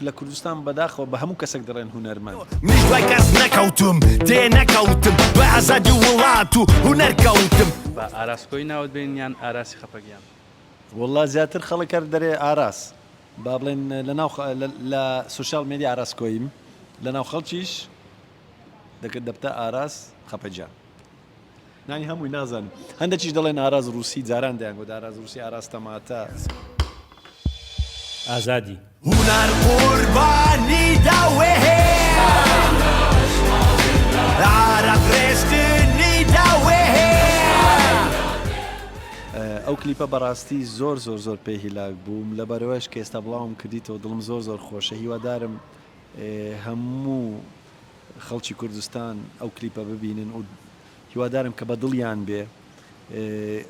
لە کوردستان بەداخەوە بە هەموو کەسێک دەڵێن هونەرمەند. منیش دوای کەس نەکەوتم تێ نەکەوتم دوای ئازادی و وڵات و هونەر کەوتم. بە ئاراس کۆی ناوت بێنین یان ئاراسی خەپەگیان؟ وەڵا زیاتر خەڵک هەر دەرێ ئاراس با بڵێن لە ناو لە social media ئاراس کۆییم لە ناو خەڵکیش دەکرد دەبتە ئاراس خەپەگیان. نانی هەمووی نازانم هەندەکیش دەڵێن ئاراز ڕوسی جاران دەیانگوت ئاراز ڕوسی ئاراز تەماتە. ئازادی. هونەر قوربانی داوێ عارەق ڕێژتنی داوێ. ئەو کلیپە بەڕاستی زۆر زۆر زۆر پێ هیلاک بووم لەبەرئەوەش کە ئێستا بڵاوم کردیتەوە دڵم زۆر زۆر خۆشە هیوادارم هەموو خەڵکی کوردستان ئەو کلیپە ببینن و هیوادارم کە بە دڵیان بێ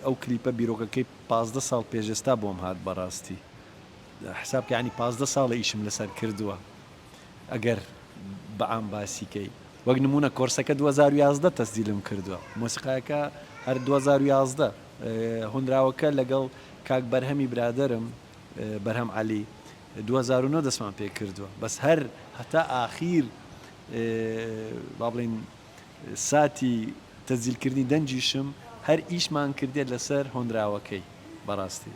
ئەو کلیپە بیرۆکەکەی 15 ساڵ پێش ئێستا بۆم هات بەڕاستی حساب کە ینی 15 ساڵە ئیشم لەسەر کردووە ئەگەر بەعام باسیکەی وەک نمونە کۆرسەکە 2011 تەسجیلم کردووە مۆسیقاکە هەر 2011 هۆنراوەکە لەگەڵ کاک بەرهەمی برادەرم بەرهەم عەلی 2009 دەستمان پێ کردووە بەس هەر هەتا ئاخیر با بڵێین ساتی تەسجیلکردنی دەنگیشم هەر ئیشمان کردیە لەسەر هۆنراوەکەی بەڕاستی.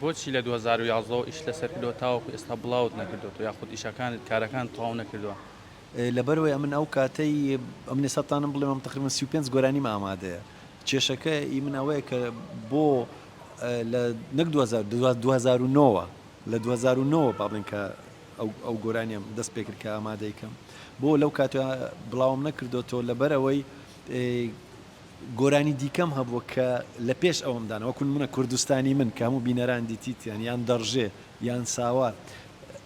بۆچی لە 2011 وە ئیشت لەسەر کردووە تاوەکو ئێستا بڵاوت نەکردۆتەوە یاخود ئیشەکانت کارەکانت تەواو نەکردووە؟ لەبەرئەوەی ئەمن ئەو کاتەی ئەمن ئێستا بتانم بڵێم ئەم تەقریبەن 35 گۆرانیم ئامادەیە کێشەکە ئی من ئەوەیە کە بۆ لە نەک 2000 2009 لە 2009 با بڵێن کە ئەو ئەو گۆرانیەم دەست پێکرد کە ئامادەی کەم بۆ لەو کاتە بڵاوم نەکردۆتەوە لەبەر ئەوەی گۆرانی دیکەم هەبووە کە لە پێش ئەوم دانا وەکو نمونە کوردستانی من کە هەموو بینەران دیتیتیان یان دەڕژێ یان ساوار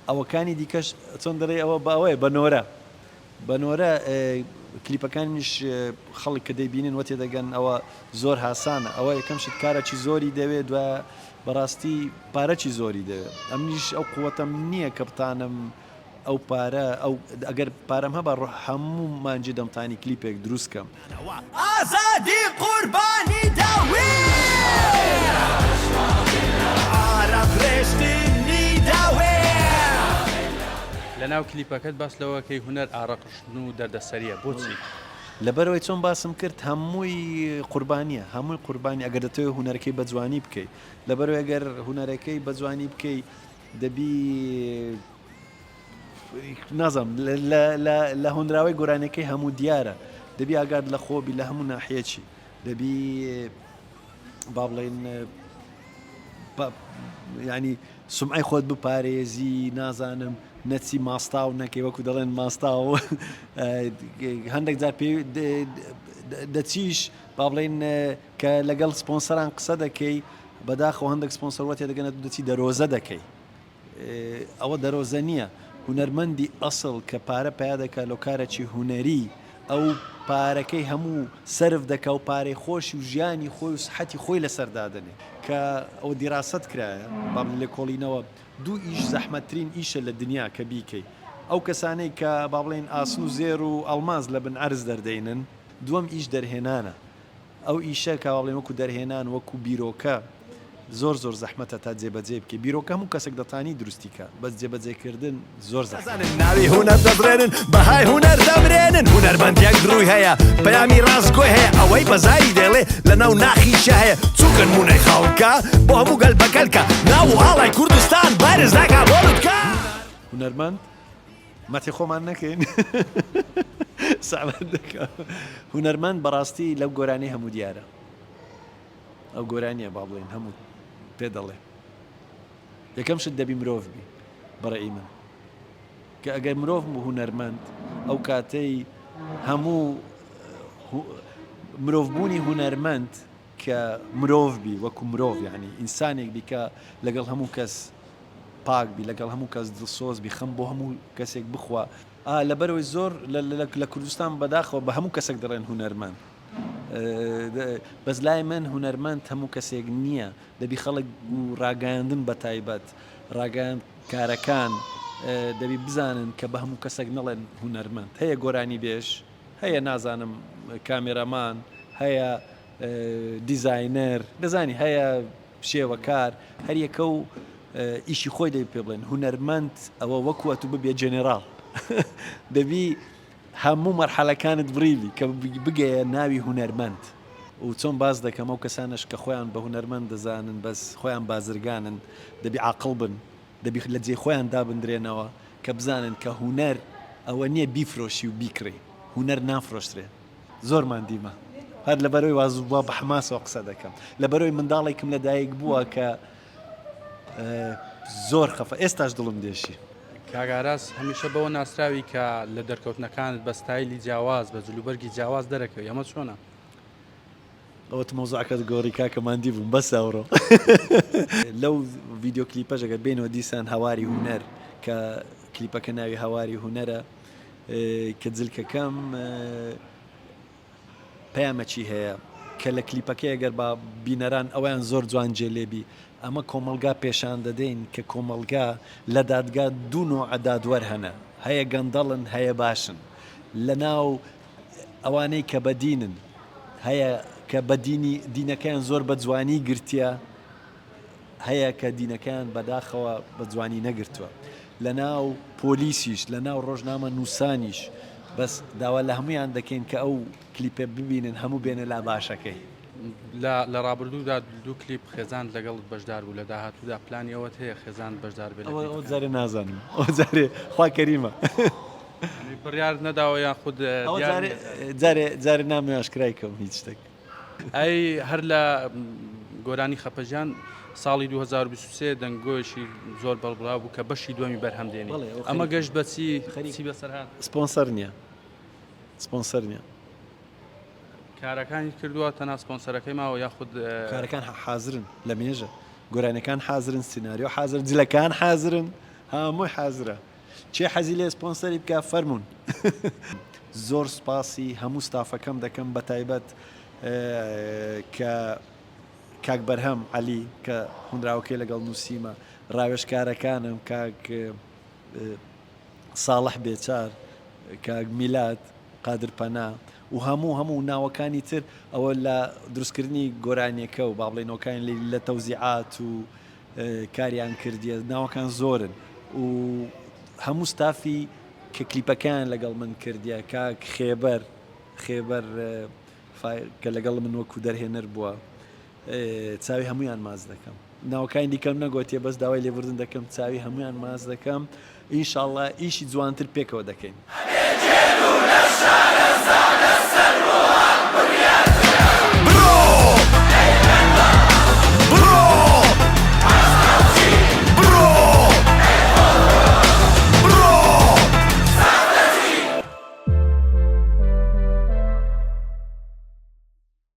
ئەوەکانی دیکەش چۆن دەڵێ ئەوە بە ئەوەیە بە نۆرە بە نۆرە کلیپەکانیش خەڵک کە دەیبینن وە تێدەگەن ئەوە زۆر هاسانە ئەوە یەکەم شت کارەکی زۆری دەوێت دوایە بەڕاستی پارەکی زۆری دەوێت ئەمنیش ئەو قوتەم نییە کە بتانم ئەو پارە ئەو ئەگەر پارەم هەبا ڕۆ هەموو مانگی دەمتانی کلیپێک دروست کەم. ئازادی قوربانی داوێ عارەق ڕێژتنی داوێ. لەناو کلیپەکەت باس لەوە ئەکەی هونەر ئارەق ڕشتن و دەردەسەریە بۆچی؟ لەبەرئەوەی چۆن باسم کرد هەمووی قوربانیە هەمووی قوربانی ئەگەر دەتەوێت هونەرەکەی بە جوانی بکەی لەبەرئەوەی ئەگەر هونەرەکەی بە جوانی بکەی دەبی نازانم لە هۆنراوەی گۆرانیەکەی هەموو دیارە دەبی ئاگات لە خۆبی لە هەموو ناحیەکی دەبی با بڵێن ینی سمعی خۆت بپارێزی نازانم نەچی ماستاو نەکەی وەکو دەڵێن ماستاو هەندێک جار پێ دەچیش با بڵێن کە لەگەڵ سپۆنسەران قسە دەکەی بەداخەوە هەندێک سپۆنسەر وە تێدەگەنە دەچی دەرۆزە دەکەی ئەوە دەرۆزە نییە هونەرمەندی ئەسڵ کە پارە پیا دەکات لۆ کارەکی هونەری ئەو پارەکەی هەموو سەرف دەکا و پارەی خۆشی و ژیانی خۆی و سحەتی خۆی لەسەر دادەنێ کە ئەوە دیراسەت کرایە با بڵێین لێکۆڵینەوە دوو ئیش زەحمەتترین ئیشە لە دنیا کە بیکەی ئەو کەسانەی کە با بڵێین ئاسن و زێر و ئەڵماس لە بن عەرز دەردەینن دووەم ئیش دەرهێنانە ئەو ئیشە کە با بڵێین وەکو دەرهێنان وەکو بیرۆکە زۆر زۆر زەحمەتە تا جێبەجێی بکەی بیرۆکە هەموو کەسێک دەتانی دروستی کا بەس جێبەجێ کردن زۆر زەحمەتە. دەزانن ناوی هونەر دەزڕێنن بەهای هونەر دەمرێنن هونەرمەند یەک ڕووی هەیە پەیامی ڕاستگۆی هەیە ئەوەی بە زاری دەیڵێ لەناو ناخیشا هەیە چونکە نموونەی خەڵکە بۆ هەموو گەل بەکەلکە ناو و ئاڵای کوردستان بەرز دەکا بۆ لوتکە. هونەرمەند مەتحی خۆمان نەکەین سەعبەت دەکەم هونەرمەند بەڕاستی لەو گۆرانی هەموو دیارە ئەو گۆرانیە با بڵێین هەموو پێ دەڵێ یەکەم شت دەبی مرۆڤ بی بەڕێی من کە ئەگەر مرۆڤ بوو هونەرمەند ئەو کاتەی هەموو مرۆڤبوونی هونەرمەند کە مرۆڤ بی وەکو مرۆڤ یعنی ئینسانێک بی کە لەگەڵ هەموو کەس پاک بی لەگەڵ هەموو کەس دڵسۆز بی خەم بۆ هەموو کەسێک بخوا ئا لەبەرەوەی زۆر لە کوردستان بەداخەوە بە هەموو کەسێک دەڵێن هونەرمەند بەس لای من هونەرمەند هەموو کەسێک نییە دەبی خەڵک و ڕاگەیاندن بە تایبەت ڕاگەیاند کارەکان دەبی بزانن کە بە هەموو کەسێک نەڵێن هونەرمەند هەیە گۆرانی بێژ هەیە نازانم کامێرامان هەیە دیزاینەر دەزانی هەیە شێوەکار هەریەکە و. ئیشی خۆی دەبی پێ بڵێن هونەرمەند ئەوە وەکو ئەتوو ببیە جێنێراڵ دەبی هەموو مەرحەلەکانت بڕیبی کە بگەیە ناوی هونەرمەند. و چۆن باس دەکەم ئەو کەسانەش کە خۆیان بە هونەرمەند دەزانن بەس خۆیان بازرگانن دەبی عاقڵ بن دەبی لە جێی خۆیان دابندرێنەوە کە بزانن کە هونەر ئەوە نیە بیفرۆشی و بیکڕی هونەر نافرۆشرێ. زۆر ماندیمە هەر لەبەرەوەی وا وا بە حەماسەوە قسە دەکەم لەبەرەوەی منداڵێکم لەدایک بووە کە زۆر خەفە ئێستاش دڵم دێشی. کاک ئاراس هەمیشە بەوە ناسراوی کە لە دەرکەوتنەکانت بە ستایلی جیاواز بە جلوبەرگی جیاواز دەرەکەوی ئەمە چۆنە؟ ئەوەت مەوزوعەکەت گۆڕی کاکە ماندی بووم بەسە ئەوڕۆ لەو ڤیدیۆ کلیپەش ئەگەر بێینەوە دیسان هەواری هونەر کە کلیپەکە ناوی هەواری هونەرە کە جلکەکەم پەیامەکی هەیە کە لە کلیپەکەی گەر با بینەران ئەویان زۆر جوان جێ لێبی ئەمە کۆمەڵگا پێشان دەدەین کە کۆمەڵگا لە دادگا دوو نۆعە دادوەر هەنە هەیە گەندەڵن هەیە باشن لە ناو ئەوانەی کە بەدینن هەیە کە بەدینی دینەکەیان زۆر بە جوانی گرتیە هەیە کە دینەکەیان بەداخەوە بە جوانی نەگرتووە لەناو پۆلیسیش لەناو ڕۆژنامە نووسانیش بەس داوا لە هەموویان دەکەین کە ئەو کلیپە ببینن هەموو بێنە لا باشەکەی. لە ڕابردوودا دوو کلیپ خێزانت لەگەڵت بەشدار بوو لە داهاتوودا پلانی ئەوەت هەیە خێزانت بەشدار بێت لە ئەوە کلیپەکان؟ جارێ نازانم ئەوە جارێ خوا کەریمە. یانی بڕیارت نەداوە یاخود ئەوە دیار جارێ نییە؟ جارێ جارێ نامەوێ ئاشکرای کەم هیچ شتێک. ئەی هەر لە گۆرانی خەپەژیان ساڵی 2023 دەنگۆیەکی زۆر بەڵبڵاو بوو کە بەشی دووەمی بەرهەم دێنی بەڵێ ئەوە ئەمە خەریکە گەشت بە چی خەریک چی بەسەر هات؟ سپۆنسەر نییە سپۆنسەر نییە. کارەکانی کردووە تەنها سپۆنسەرەکەی ماوە یاخود کارەکان حازرن لە مێژە گۆرانیەکان حازرن سیناریۆ حازر جلەکان حازرن هەمووی حازرە کێ حەزی لێ سپۆنسەری بکا فەرموون. زۆر سوپاسی هەموو ستافەکەم دەکەم بەتایبەت کە کاک بەرهەم عەلی کە هونراوەکەی لەگەڵ نووسیمە ڕاوێژکارەکانم کاک ساڵح بێچار کاک میلاد قادر پەنا و هەموو هەموو ناوەکانی تر ئەوە لە دروستکردنی گۆرانیەکە و با بڵێین نەوەکانی لە تەوزیعات و کاریان کردیە ناوەکان زۆرن و هەموو ستافی کە کلیپەکەیان لەگەڵ من کردیە کاک خێبەر خێبەر کە لەگەڵ من وەکو دەرهێنەر بووە چاوی هەمویان ماچ دەکەم ناوەکانی دیکەم نەگۆتیە بەس داوای لێبوردن دەکەم چاوی هەمویان ماچ دەکەم ئینشاڵڵا ئیشی جوانتر پێکەوە دەکەین. ئەبێ گێل و نەشارەزا لەسەر.